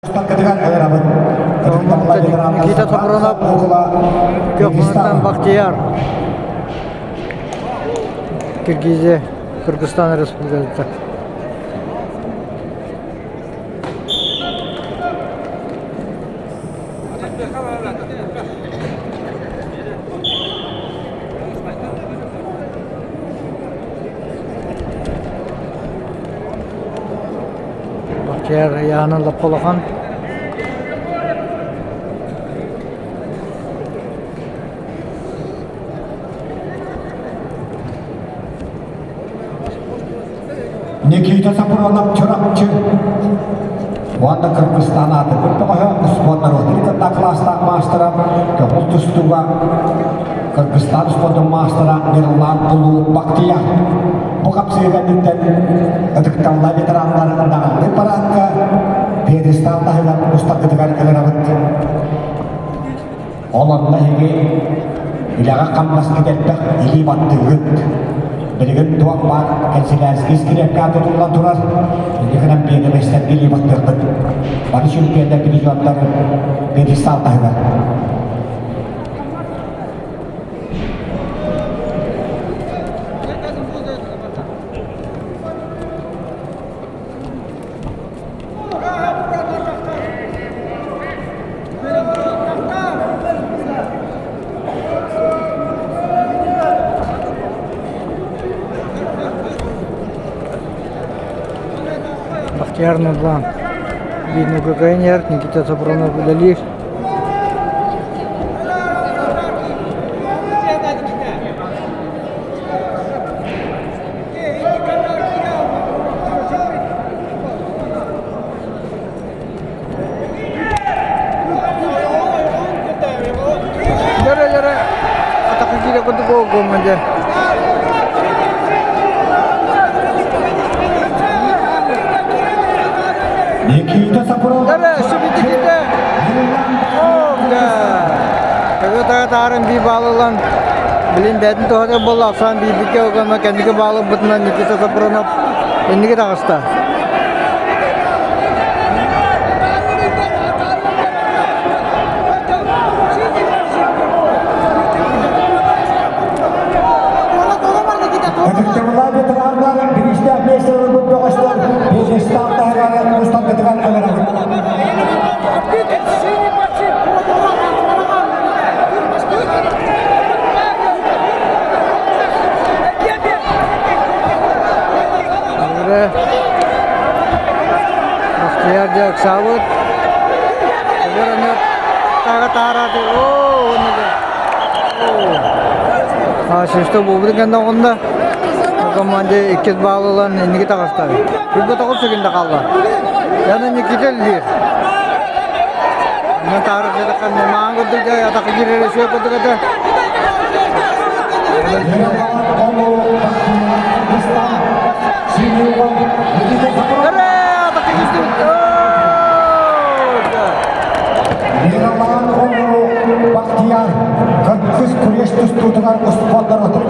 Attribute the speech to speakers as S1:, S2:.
S1: Никита Сопрунов, Көхмунтан Бахтияр, Киргизия, Кыргызстан Республиката. Бахтияр Яна Лапполахан
S2: Никита Сапронов Чурапчы уонна Кыргызстан аатырбыт бөҕөһө спорт норуотун кытта кылаастаах маастара көҥүл тустууга Кыргызстан спордун маастара Мирлан Улуу Бактияр Бу хапсыыга кэнниттэн ытыкталла ветераннар даҕанныы параакка пьедестал таһыгар устаргытыгар ыҥырабыт. Ол онно эһиги үлэҕэ хамнаскыт элбэх илии баттыыгыт. Билигин туох баар канцелярский скрепка тутуллан турар, инникинэн биэдэмэстэргэ илии баттыахпыт. Бары чемпионнар дивизионнар пьедестал таһыгар.
S1: Бахтияр Нурлан, Видно ГКНР, Никита Сапронов үлэлиир. Дьөрө-дьөрө атака киирэ курдук буолгуоммун дьэ.
S2: Никита Сапронов.
S1: Дьөрө, сүбүтүкүтэ. Оо, да. Тыгы таарын бии баалылан билин бэйэтин туһата буолла ахсаан биирбиккэ угана кэнники баалылбытынан Никита Сапронов инники таҕыста.
S2: Ытыктабыллаах ветераннар, бириистээх миэстэлэрбит бөҕөстөр, пьедестал таһыгар устаргытыгар ыҥырабыт.
S1: Бахтияр дьэ ыксаабыт. Таарааты. Оо, оо. Сүүстэ буолбут кэннэ оҕунна. Команда иккис баал ылан инники таҕыста. 49 секунда хаалла. Яна Никита үллүүр. Мен таарык маан курдук атака киирэр өсүө курдук этэ.
S2: Миралаан оҕолору Бахтияр кыргыз күрэс тустуутугар успуордар отут.